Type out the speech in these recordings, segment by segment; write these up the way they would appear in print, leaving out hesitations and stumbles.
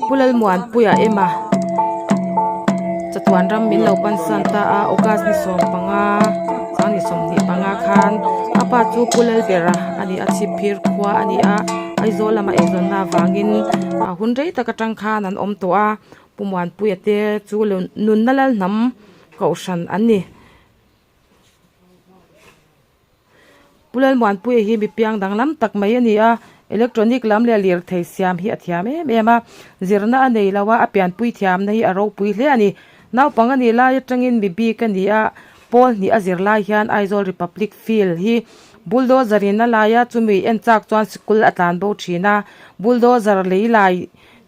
Pu Lalmuanpuia ema chatuan ram min lo pansan ta a August ni 15 sangni 25 khan a pa chu Pu Lalbera a ni a chhipphir khua a ni a Aizawl lama eizawnna avangin a hun rei tak atang khan an awm tawh a Pu Muanpuia te chu nunna Lalhnam kohhran an ni. Pu Lalmuanpuia hi mi piang danglam tak mai a ni a, electronic lam leh lirthei siam hi a thiam em em a, zirna a nei lo a, a pianpui thiamna hi a ropui hle a ni. Naupang a nih lai atangin mi bik a ni a, pawl hnih a zir lai hian Aizawl Republic Field hi bulldozer in a lai a, chumi en chak chuan sikul a tlan bo thin a, bulldozer lei lai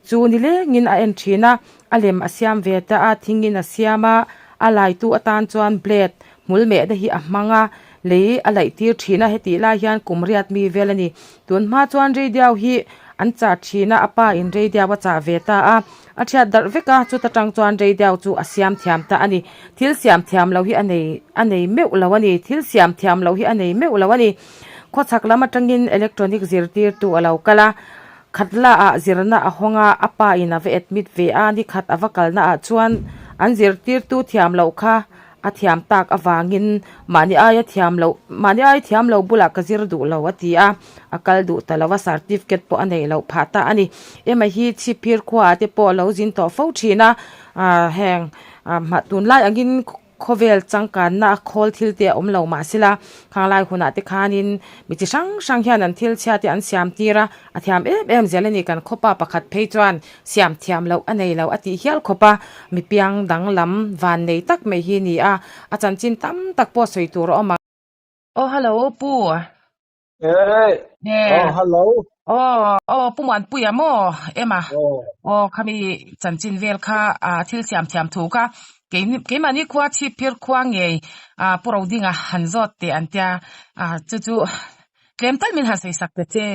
chu nilengin a en thin a, a lem a siam ve ta a, thingin a siam a, a laitu atan chuan blade hmul mehna hi a hmang a, lei a laih tir thin a, hetih lai hian kum riat mi vel a ni. Tun hma chuan radio hi an chah thin a, a pa in radio a chah ve ta a, a thiat darh vek a, chuta tang chuan radio chu a siam thiam ta a ni. Thil siam thiam loh hi a nei a nei meuh lo a ni, thil siam thiam loh hi a nei meuh lo a ni. Khawchhak lam atangin electronic zirtirtu a lo kal a, Khatla ah zirna a hawng a, a pa in a va admit ve a, nikhat a va kalna ah chuan an zirtirtu thiam loh kha a thiam tak avangin mahni aia thiam loh mahni aia thiam lo bulah ka zir duh lo a ti a, a kal duh ta lo a, certificate pawh a neih loh phah ta a ni. Emma hi Chhipphir khua ah te pawh a lo zin tawh fo thin a, ah heng ah tunlai angin Khawvel changkanna a khawl thil te a awm lo mahsela khanglai hunah te khanin mi chi hrang hrang hian an thil chhia te an siam tir a, a thiam em em zel a ni. Kan khawpa pakhat phei chuan siam thiam loh a nei lo a tih hial khawp a, mi piang danglam van nei tak mai hi a ni a, a chanchin tam tak pawh sawi tur a awm ang. Aw hello Pu. Hey. Eh. Oh, hello. Oh, oh, Pu Muanpuia maw? Ema. Oh. Oh, khami chanchin vel kha a thil siam thiam thu kha kei keimahni khua chhip phir khua ngei a Pu Rodinga han zawt teh an tia a chu chu tlem tal min han sawi sak ta che.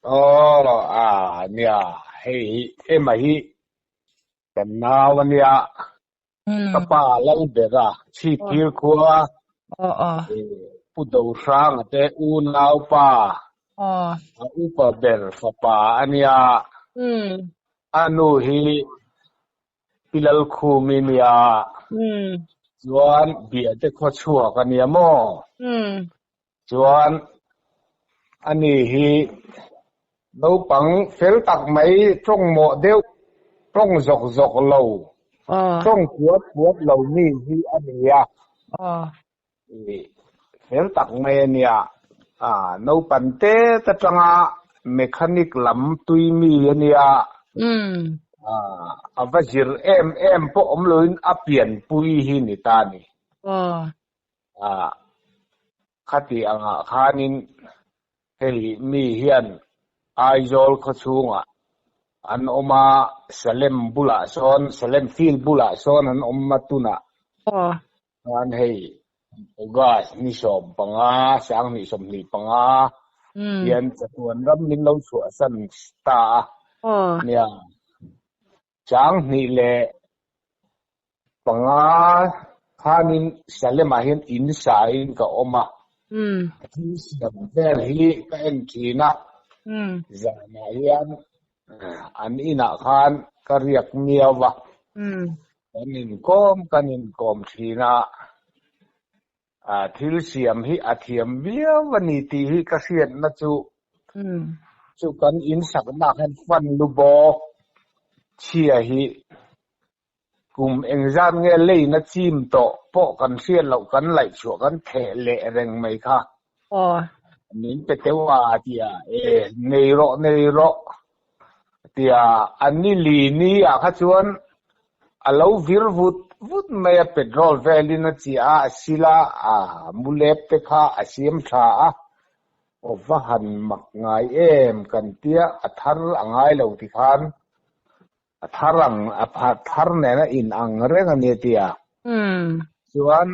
Oh, a nia hei hi Ema hi kan nau ania Ka pa Lalbera Chhipphir khua Pu Dohranga te unaupa a upa ber fapa a nia. A nu hi Pi Lalkhumi nia. Chuan Biate khaw chhuak a nia maw? Chuan ani hi naupang fel tak mai tawng mawh deuh, tawng zawk zawk lo, tawng puat puat lo mi hi a ni a. Fel tak mai a nia. Naupan tet atanga mechanic lam tui mi a nia. A va zir em em pawh awm loin a pianpui hi ni ta a ni. Ah, khati angah khanin hei mi hian Aizawl khawchhungah an awm a, Salem bulah sawn, Salem field bulah sawn an awm a tunah khan hei August ni 15, 2025 hian chatuan ram min lo chhuahsan ta a nia. 2005 khanin Salem-ah hian in sain ka awm a, thil siam vel hi ka en thin a, zanah hian an inah khan ka riak miau va, kan inkawm kan inkawm thin a, thil siam hi a thiam viau a ni tih hi ka hriatna chu chu kan insakna khan fan lu bawk chhia hi kum engzat nge leina chim tawh pawh kan hriat loh kan laih chhuah kan theh leh reng mai kha min pe teuh a tia e nei rawh nei rawh tia an ni li ni ah kha chuan a lo vir vut vut mai a petrol velin a chiah a a sil a a mulep te kha a siam tha a aw va han mak ngai em kan tia a thar a ngai lo ti khan a thar ang a thar nena in ang reng a ni tia chuan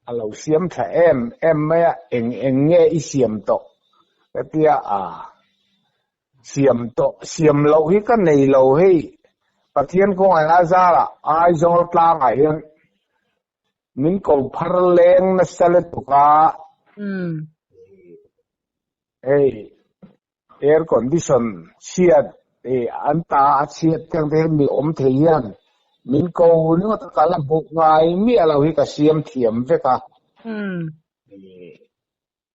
a lo siam tha em em mai a eng eng nge i siam tawh ka tia a Siam tawh, siam loh hi ka nei lo hei. Pathian kawngaiha zarah Aizawl tlangah hian min ko phar leng nasa lutuk a. Hei air condition chhiat An ta a chhiat teng te hian mi awm thei hian min ko ringawt a, ka la hmuh ngai miah lo hi ka siam thiam vek a.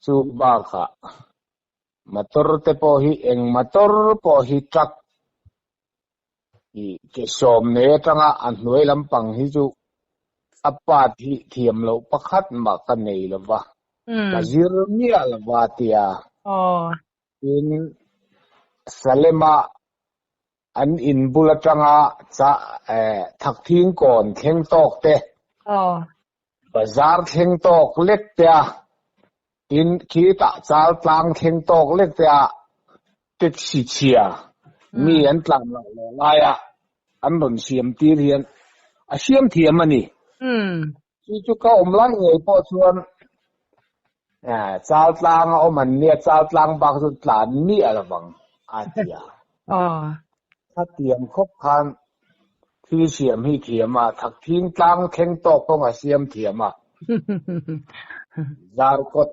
Chu bakah motor te pawh hi eng motor pawh hi truck ke sawm nei atanga a hnuai lampang hi chu a part hi thiam loh pakhat mah ka nei lo va, ka zir miah lo va tia. Tin, Salema an in bul atanga Thakthingkawn thleng tawk te, Bazar thleng tawk lek te a, tin khitah Chaltlang thleng tawk lek te a taxi chhia mi an tlan loh leh laia an rawn siam tir hian a siam thiam a ni. Chu chu ka awm lai ngei pawh chuan Chaltlang a awm an nia, Chaltlang bak chu tlan miah lovang a ti a. Khatiang khawp khan thil siam hi thiam a, Thakthing tlang thleng tawk pawng a siam thiam a. Zarkawt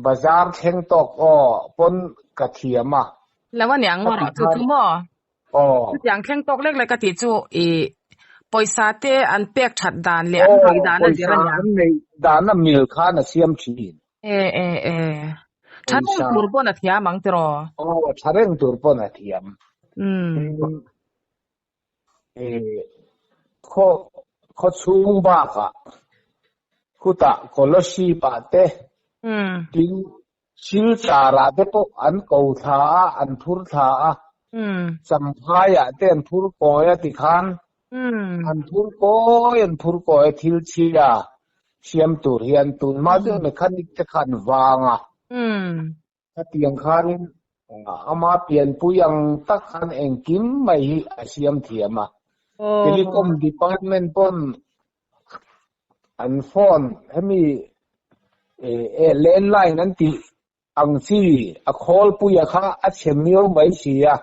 bazar thleng tawk aw pawn ka thiam a. Lo a niang maw rawh chu chu maw? Aw. Chutiang thleng tawk lek lek ka tih chu i pawisa te an pek that dan leh an hawi dan a zir a niang. Pawisa an neih dan a mil khan a siam thin. E e e. Tha reng tur pawn a thiam ang tiraw? Aw, tha reng tur pawn a thiam. E khaw khaw chhung bakah khutah Kolasib ah te tin Silchar ah te pawh an ko thla a, an phur thla a, Champhai ah te an phur kawi a tikhan an phur kawi an phur kawi a thil chhia siam tur hian tunhma chu mechanic te kha an vang a. Khatiang khanin ama pianpui ang tak khan engkim mai hi a siam thiam a. Telecom department pawn an phone hemi landline an tih ang chi a khawlpuia kha a chhe miau mai si a.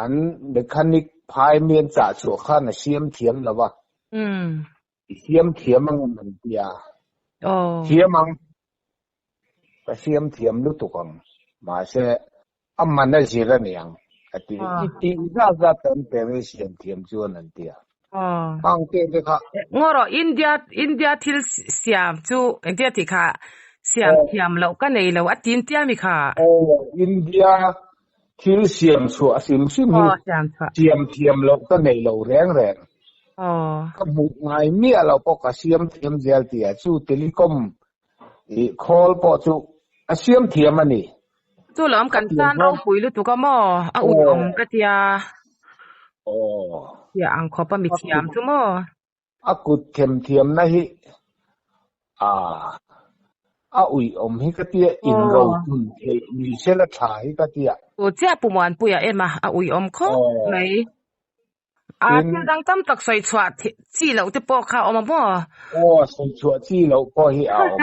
An mechanic phai mi an chah chhuah khan a siam thiam lo va. I siam thiam ang em an ti a. Thiam ang. Ka siam thiam lutuk ang. Mahse, a man a zir a ni ang a ti. I tih zat zat an pe mai siam thiam chuan an ti a. Hang te te kha. Ngaw rawh, India, India thil siam chu engtia tih kha siam thiam loh ka nei lo a ti in tia mi kha. Aw, India Thil siam chhuah hrim hrim hi siam thiam loh ka nei lo reng reng. Ka hmuh ngai miah loh pawh ka siam thiam zel tih ah chu telecom ih khawl pawh chu a siam thiam a ni. Chu lawm kan tan ropui lutuk a maw? A ui awm ka tia. Tia ang khawp a mi thiam chu maw? A kut themthiamna hi a uih awm hi ka tia, in ro tum theih ni sela tha hi ka tia. Tu chiah Pu Muanpuia em a, a uih awm khawp mai. A thil dang tam tak sawi chhuah chi loh te pawh kha a awm a maw? Aw, sawi chhuah chi loh pawh hi a awm.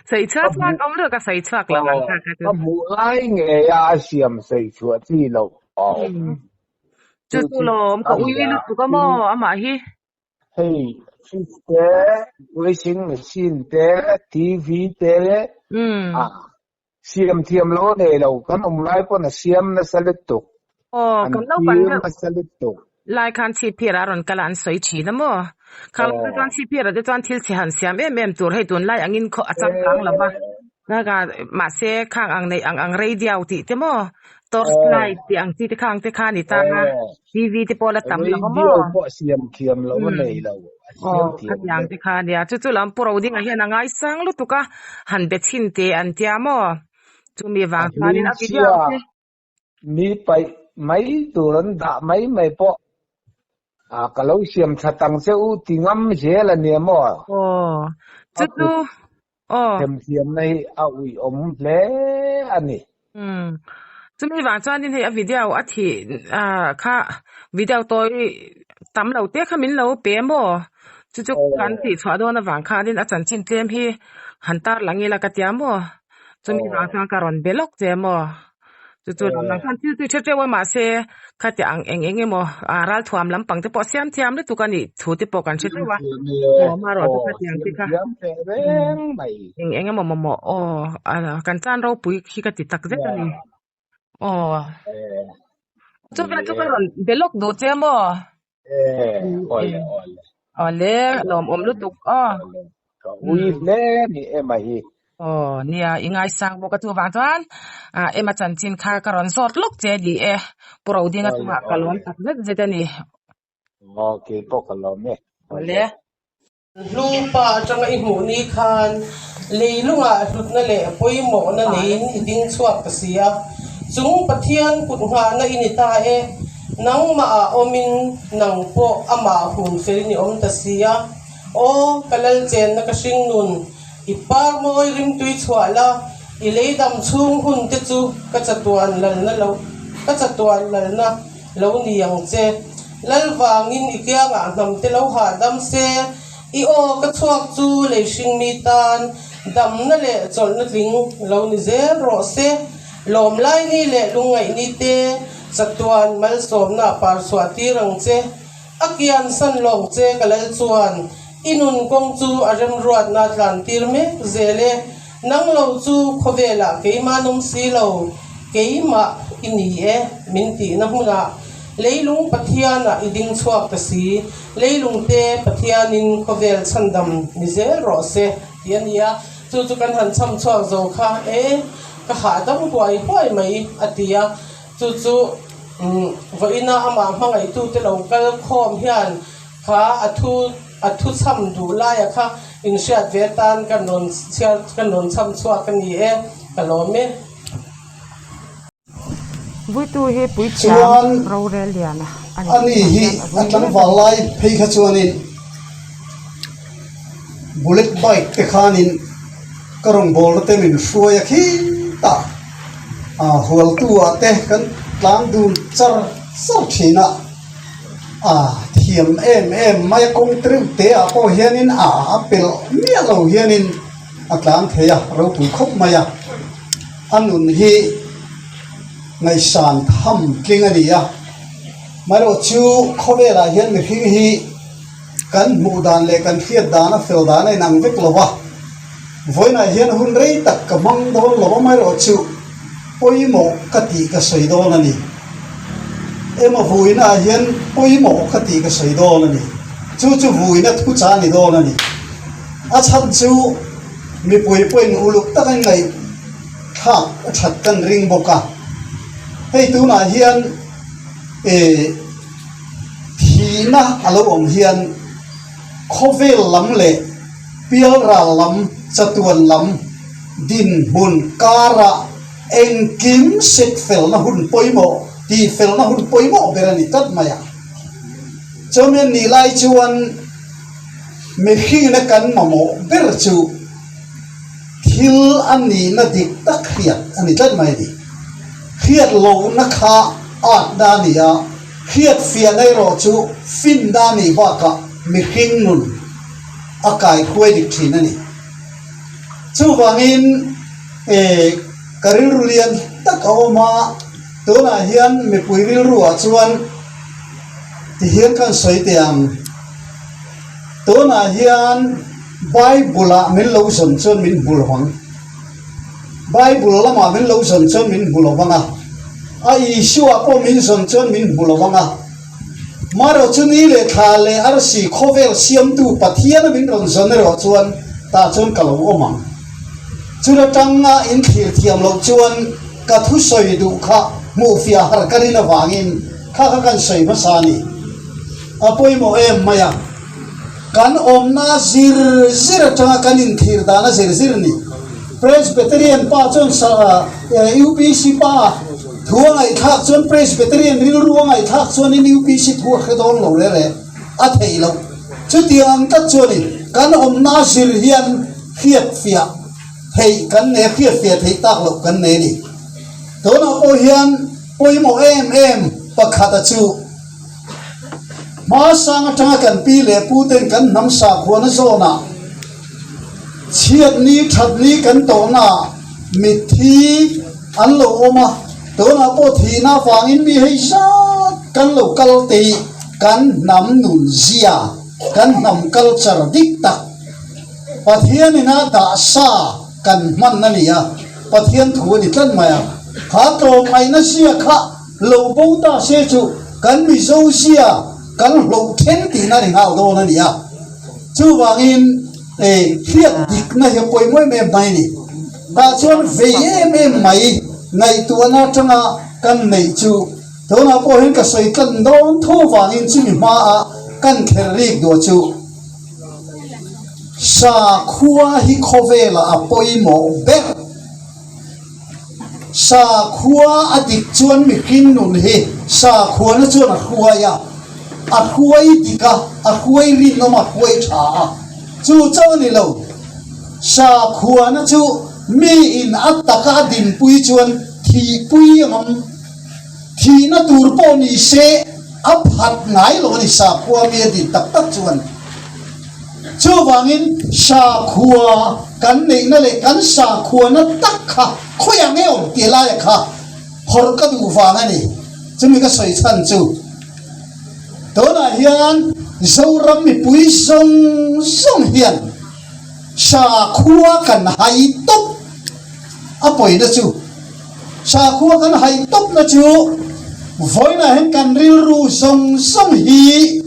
Sawi chhuah chhuak awm lutuk a sawi chhuak lo ang kha ka chu. Ka hmuh lai ngeia a siam sawi chhuah chi loh a awm. Chu chu lawm ka ui lutuk a maw amah hi. Hei fridge te, washing machine te, TV te a siam thiam lo nei lo kan awm lai pawn a siam nasa lutuk. Aw An kan naupang tir deuh nasa lutuk. Lai khan chhipphir a rawn kal a an sawi thin a maw? Khang lai chuan chhipphir ah te chuan thil chhe han siam em em tur hei tunlai angin khaw a changkang lo va. Naga mahse khang ang neih ang ang radio tih te maw torch light tih ang chi te khang te kha ni ta a TV te pawh la tam lo a maw Radio pawh siam thiam lo a nei lo a siam thiam khatiang te kha nia chu chu lam pu ro dingah hian a ngaisang lutuk a han be chhin te an tia maw chumi vang chuanin a video te Mi paih mai tur an dah mai mai pawh a ka lo siam that ang che u ti ngam zel a nia maw? Aw, chu chu aw. Themthiamna hi a uiawm hle a ni. Umm, chumi vang chuanin hei a video a thih kha video tawi tam lo te kha min lo pe maw? Chu chu kan tih chhuah dawn avang khanin a chanchin tlem hi han tar lang ila ka tia maw? Chumi vang chuan ka rawn be lawk che maw? Chu chu lam lang khan thil tui tha teuh a mahse khati ang eng eng emaw ah ralthuam lampang te pawh siam thiam lutuk a nih thu te pawh kan hre teuh a. Aw amaherawh chu khati ang te kha eng eng emaw mamawh aw kan chan ropui khi ka ti tak zet a ni. Aw. Chu vel chu ka rawn be lawk duh che maw? Awle awle. Awle lawmawm lutuk aw. Ka ui hle ni Emma hi. Aw nia i ngaisang bawk a chuvang chuan Emma chanchin kha ka rawn zawt lawk che ni e. Pu Rodinga chungah ka lawm tak zet zet a ni. Aw keipawh ka lawm e. Awle. Hlupa atanga i hmuh ni khan leilungah hlutna leh pawimawhna neiin i ding chhuak ta si a, chung Pathian kut nghahna i ni ta e, nangmahah awmin nang pawh amah hun felin i awm ta si a, aw ka lal chenna ka hring nun, i par mawi rimtui chhuah la, i leidam chhung hun te chu ka chatuan lalna lo ka chatuan lalna lo ni ang che. Lal vangin i kiangah hnam te lo hahdam se, i aw ka chhuak chu lei hring mi tan damna leh chawlhna tling lo ni zel rawh se. Lawm lai ni leh lungngaih ni te chatuan malsawmna par chhuah tir ang che. A kian san lawng che ka lal chuan i nun kawng chu a remruatna tlan tir mek zel e. Nang lo chu khawvelah keimah nawm si lo, keimah i ni e, min tihna hmunah leilung Pathianah i ding chhuak ta si, leilung te Pathianin khawvel chhandam ni zel rawh se tih a ni a, chu chu kan han chham chhuak zo kha e, ka hahdam huai huai mai a ti a, chu chu vawiina amah hmangaihtute lo kal khawm hian kha a thu A thu chham duh laia kha inhriat ve atan ka rawn chhiar ka rawn chham chhuak a ni e, ka lawm e. Vuitu hi puithiam rorel liana a ni A ni hi a tlangval lai phei kha chuanin bullet bike te khanin ka rawngbawlna te min hruai a khitah hualtu ah te kan tlang dun char char thin a. A thiam em em mai a kawng tireuh te ah pawh hianin a a pelh miah lo hianin a tlan thei a ropui khawp mai a a nun hi ngaihsan tham tling a ni a amaherawh chu khawvelah hian mihring hi kan hmuh dan leh kan hriat dan a fel dan a inang vek lo va vawiinah hian hun rei tak ka hmang dawn lo amaherawh chu. Pawimawh ka tih ka sawi dawn a ni. Emaw vuinaah hian pawimawh ka tih ka sawi dawn a ni. Chu chu vuina thu cha a ni dawn a ni. A chhan chu mipui pawhin uluk taka ngaihthlak a that kan ring bawk a. Hei tunah hian eh thihna a lo awm hian khawvel lam leh pialral lam chatuan lam, Dinhmun karah engkim set felna hun pawimawh, tih felna hun pawimawh ber a ni tlat mai a. Chumi a nih lai chuan mihringina kan mamawh ber chu thil a nihna dik tak hriat a ni tlat mai a ni. Hriat lohna kha atna a ni a, hriat fiahna erawh chu finna a nih bakah mihring nun a kaihruai dik thin a ni. Chuvangin eh ka rilru lian tak a awm a, tunah hian mipui rilruah chuan tihian ka han sawi teh ang, tunah hian Bible ah min lo zawn chuan min hmu lo ang, Bible lamah min lo zawn chuan min hmu lo ang a, a Isua pawh min zawn chuan min hmu lo ang a. Marawh chu ni leh thla leh arsi khawvel siamtu Pathiana min rawn zawn erawh chuan tah chuan ka lo awm ang. Chun atanga in thlir thiam loh chuan ka thusawi duh kha hmuhfiah har ka rin avangin kha kha kan sawi hmasa a ni. A pawimawh em mai a. Kan awmna zir zir atanga kan inthlir dana zir zir ni. Presbyterian pa chuan UPC pa thu a ngaihthlak chuan Presbyterian rilru a ngaihthlak chuanin UPC thu a hre dawn lo reh reh a theih loh. Chutiang ang tlat chuanin kan awmna zir hian hriatfiah theih kan nei a, hriatfiah theih tak loh kan nei a ni. Tunah pawh hian pawimawh em em pakhata chu. Hmasang atanga kan pi leh pu ten kan hnam sakhuana zawnah chhiat ni that ni kan tawhnaah mitthi an lo awm a, tunah pawh thihna avangin mi hei zat kan lo kal te hi kan hnam nun zia, kan hnam culture dik tak Pathianin a dah sa kan hman a ni a, Pathian thu a ni tlat mai a. Kha tlawmngaihna zia kha lo bo ta se chu kan Mizo zia kan hloh then tihna a ni nghal dawn a ni a. Chuvangin hriat dikna hi a pawimawh em em mai a ni. Tah chuan vei em em mai ngaihtuahna atanga kan neih chu tunah pawh hian ka sawi tlan dawn tho vangin chumi hmaah kan kher rik duah chu. Sakhua hi khawvelah a pawimawh ber. Sakhua a dik chuan mihring nun hi sakhuana chuan a hruai a, a hruai dik a, a hruai rinawm a, hruai tha a. Chu chauh a ni lo, sakhuana chu miin a taka a dinpui chuan thihpui ang awm. Thihna tur pawh ni se a phat ngai lo a ni sakhua mi a din tak tak chuan. Chuvangin sakhua kan neihna leh kan sakhuana tak kha khawiah nge awm tih laia kha phawrh ka duh vang a ni. Chumi ka sawi chhan chu tunah hian Zoram mipui zawng zawng hian sakhua kan hai tawp a pawina chu. Sakhua kan haih tawpna chu vawiinah hian kan rilru zawng zawng hi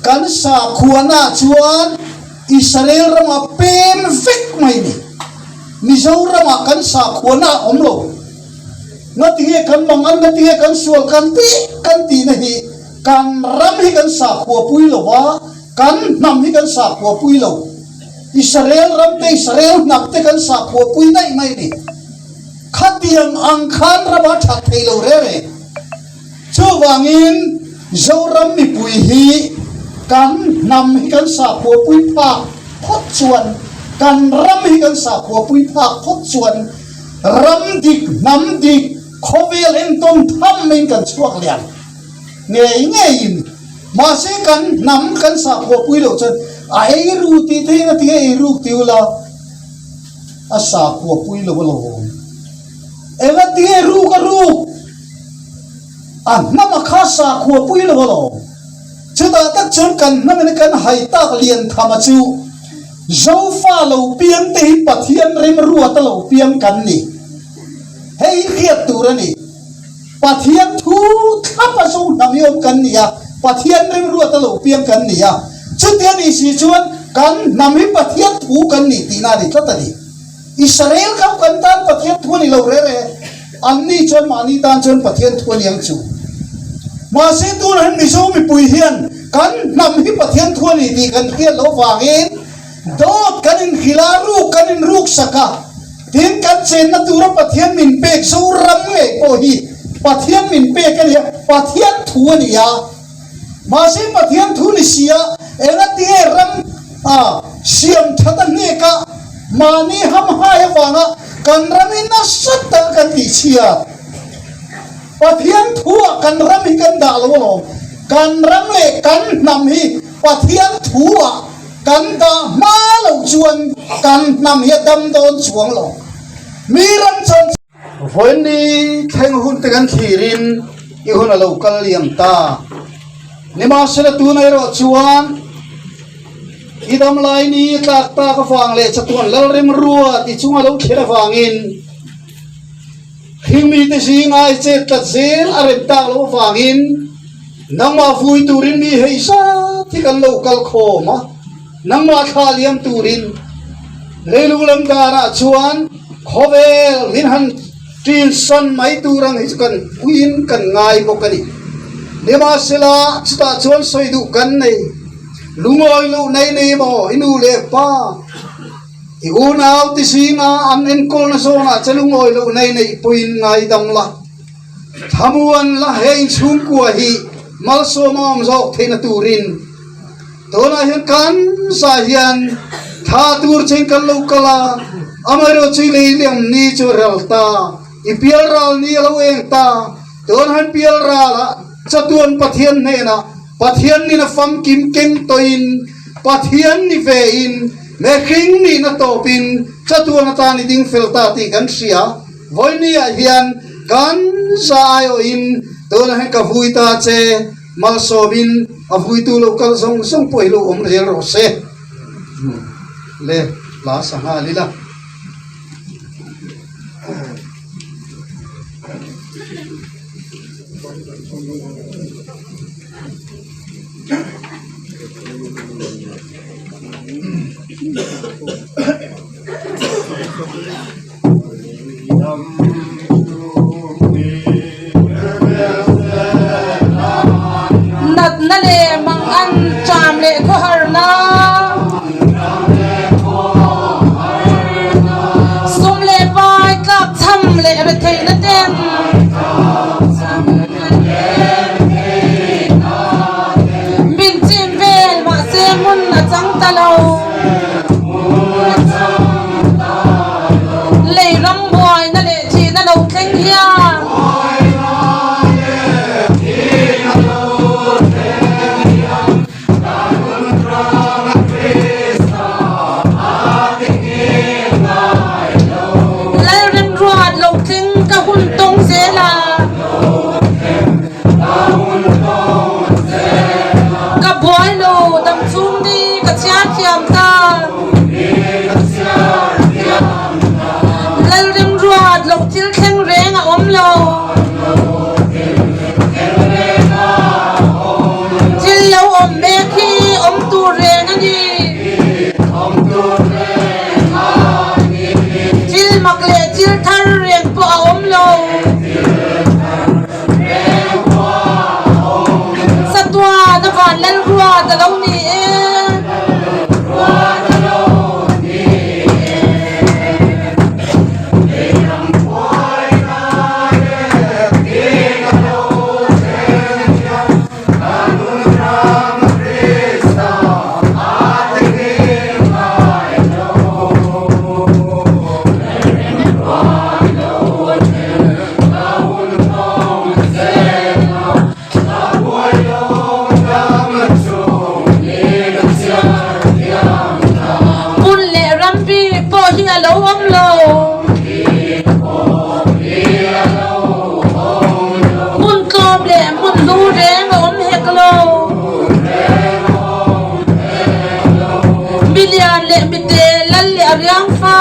kan sakhuana chuan Israel ramah pem vek mai ni. Mizoramah kan sakhuana a awm lo. Ngatinge kan mangan, ngatinge kan sual kan tih kan tihna hi kan ram hi kan sakhua pui lo va, kan hnam hi kan sakhua pui lo. Israel ram te, Israel hnam te kan sakhua pui daih mai ni. Khatiang ang khan ram a that thei lo reng reng. Chuvangin Zoram mipui hi kan hnam hi kan sahkhuapui phak phawt chuan, kan ram hi kan sahkhuapui phak phawt chuan ram dik, hnam dik, khawvel entawn tham in kan chhuak lian ngei ngeiin. Mahse kan hnam kan sahkhuapui loh chuan a eiru tih te hi ngatinge eiruk ti ula? A sakhua pui lo a lo awm. Enga tinge ruk a ruk? A hnam a kha sakhua pui lo a lo awm. Chutah tak chuan kan hnam in kan hai tak lian tham a chu Zofa lo piang te hi Pathian remruat a lo piang kan ni. Hei hi hriat tur a ni. Pathian thu thlap a zo hnam hi awm kan ni a, Pathian rimruat a lo piang kan ni a, chutia ni si chuan kan hnam hi Pathian thu kan ni tihna a ni tlat a ni. Israel kha kan tan Pathian thu a ni lo re re, an ni chuan mahni tan chuan Pathian thu a ni ang chu. Mahse tunah hian Mizo mipui hian kan hnam hi Pathian thu a ni tih kan hriat loh vangin dawt kan inhrilh a, ruk kan inruksak a, Tin, kan chenna tura Pathian min pek Zoram ngei pawh hi Pathian min pek a ni a, Pathian thu a ni a. Mahse Pathian thu ni si a, engatinge ram a siam that a hnek a, mahni hamhai avanga kan ram hi nasa taka kan tihchhiat? Pathian thu ah kan ram hi kan dah lo alawm. Kan ram leh kan hnam hi Pathian thu ah Kan dah hma loh chuan kan hnam hi a dam dawn chuang lo. Mi ram chuan. Vawiin thleng hun te kan thlirin i hun a lo kal liam ta. Nimahsela tuna erawh chuan i dam lai ni tlak tak avang leh chatuan Lalremruat i chunga lo thlen avangin Hringmite zinga i chet tlat zel a rem tak loh avangin nangmah vui turin mi hei zat hi kan lo kal khawm a, nangmah thla liam turin leilung lam danah chuan khawvel min han ṭin san mai tur ang hi chu kan uiin kan ngai bawk a ni. Nimahsela chutah chuan sawi duh kan nei, lungawi loh nei nei maw i nu leh pa? I unau ti zinga an enkawlna zawnah che lungawi loh nei neih pawhin ngaidam la, thlamuan la he inchhungkua hi malsawm a awm zawk theihna turin tunah hian kan zah hian thla tur chein kan lo kal a, amaherawh chu i lei liam ni chu a ral ta, i pial ral ni a lo eng ta, tun han pial ralah chatuan Pathian hnenah Pathian nina famkim keng tawhin Pathian ni vein Mehring nihna tawpin chatuan atan i ding fel ta tih kan hria. Vawinia hian kan za aiawhin tunah hian ka vui ta che, malsawmin a vuitu lo kal zawng zawng pawh hi lo awm rel rawh se. Le hla sangha lila. Natna leh mangan ṭam leh khawharna. Sum leh pai tlak cham leh retheihna ten. Min chim vel mahse hmun a chang ta lo. Lei ram buaina leh thihna lo thleng hian. Lalremruat lo tling ka hun tawng zel a. Ka buai lo dam chhung ni ka chhiar thiam ta. Lalremruat lo thil thleng reng a awm lo. Thil lo awm mek hi awm tur reng a ni. Thil mak leh thil thar reng pawh a awm lo. Chatuan a van lal ruat a lo ni e. Hmun leh ram bik pawh hi a lo awm lo. Hmun tlawm leh hmun lu reng a awm hek lo. Mi lian leh mi te lal leh a riang fa.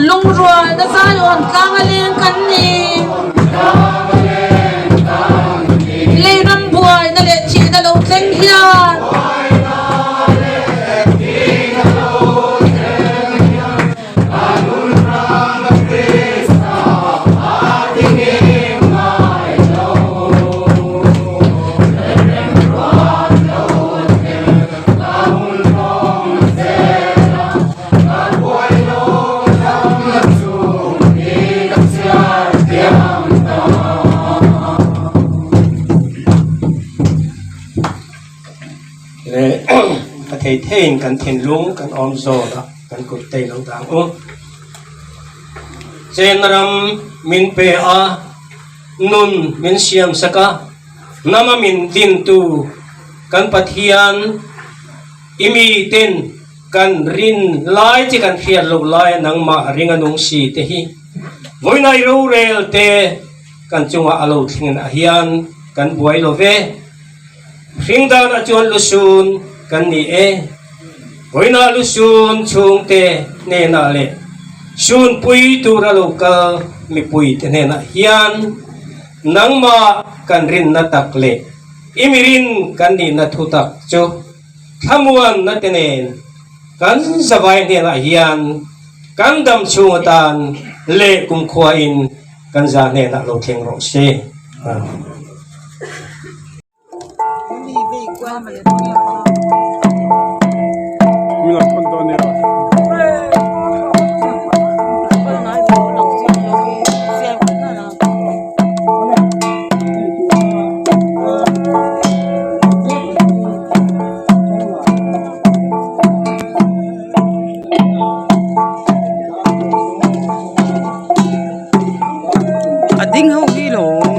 Lungrualna Zion tlang a leng kan ni. Lei ram buaina leh thihna lo thleng hian. Leh a thei theiin kan thinlung kan awm zawn a kan kut te lo dang u. Chena ram min pe a, nun min siam sak a, hnama min dintu kan Pathian i miten kan rin lai che kan hriat loh laia nangmah ring a nung si te hi vawiinai rorel te kan chungah a lo thleng ah hian kan buai lo ve. Hring danah chuan lusun kan ni e. Vawiinah lusun chhungte hnenah leh sunpui tura lo kal mipuite hnenah hian nangmah kan rinna tak leh i mirin kan nihna thu tak chu thlamuanna te nen kan zavai hnenah hian kan dam chhung atan leh kumkhuain kan za hnenah lo thleng rawh se. Amen. A ding ho hi lawm.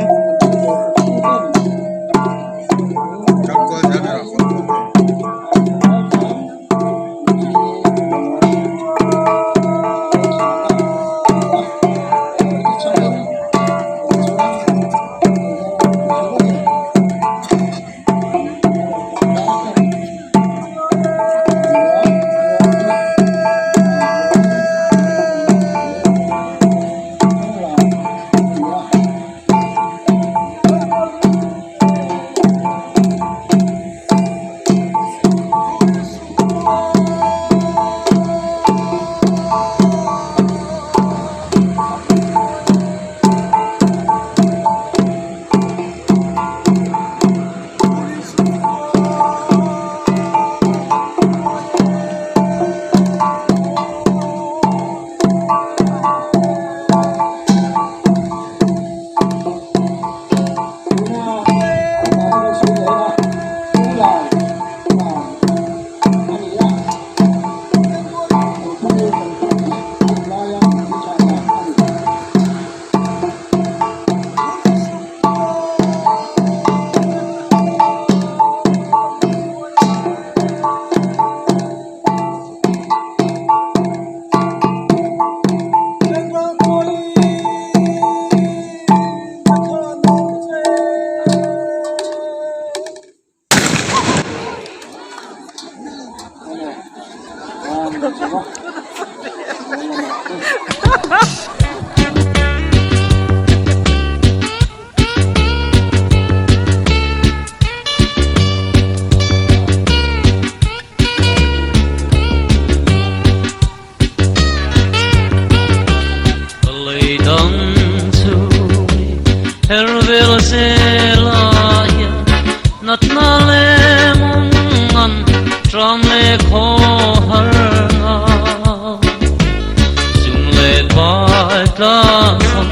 chham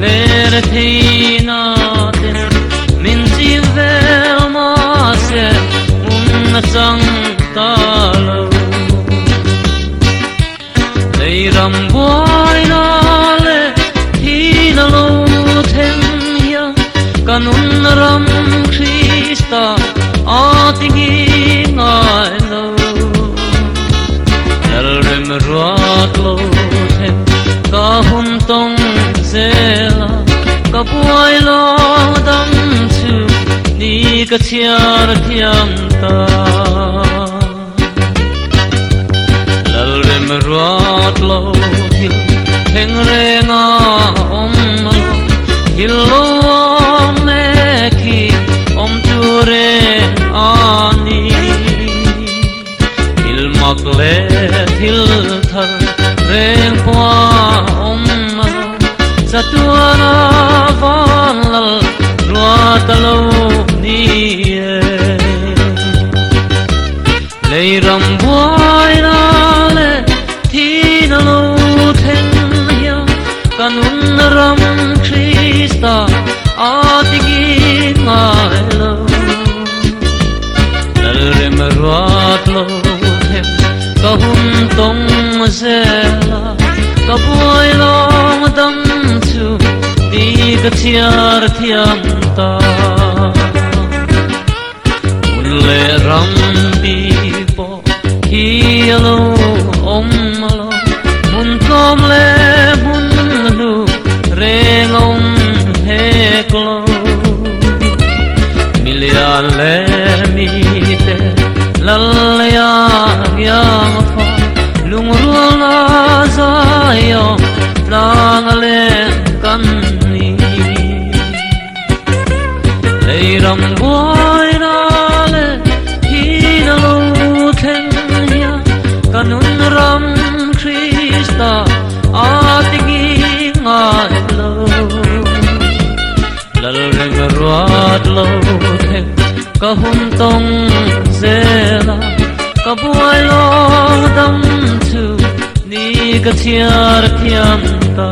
ler theina ten min chim vel mahse hmun a chang ta lo. Lei ram buaina leh thil a lo thleng hian ka nun ram Krista a ti nghi ngai lo. Lalrem ruat lo thleng ka hun tawng zel a, ka buai lo dam chu ni ka chhiar thiam ta. Lalrem ruat lo thil thleng reng a awm lo, thil lo awm mek hi awm tur reng a ni. Thil mak leh thil thar reng pawh a awm lo, chatuan a van lal ruat a lo ni e. Lei ram buaina leh thin a lo thleng hian ka nun ram Krista a ti ngin ngai lo. Lalrem ruat lo thleng ka hun tawng zel a, ka buai lawng dam chu ni ka chhiar thiam ta. Hmun leh ram bi pawh hi a lo awm lo, hmun tlawm leh hmun hlu reng a awm hek lo. Milian leh mite lal lei a ngiang fa, lungrualna zai awm tlang a leng kan ni. Lei ram buaina leh thina lo thleng hian ka nun ram Krista a ti ngi ngai lo. Lalreng ruat lo thleng ka hun tawng zel a, ka buai lawng dam chu ni ka chhiar thiam ta.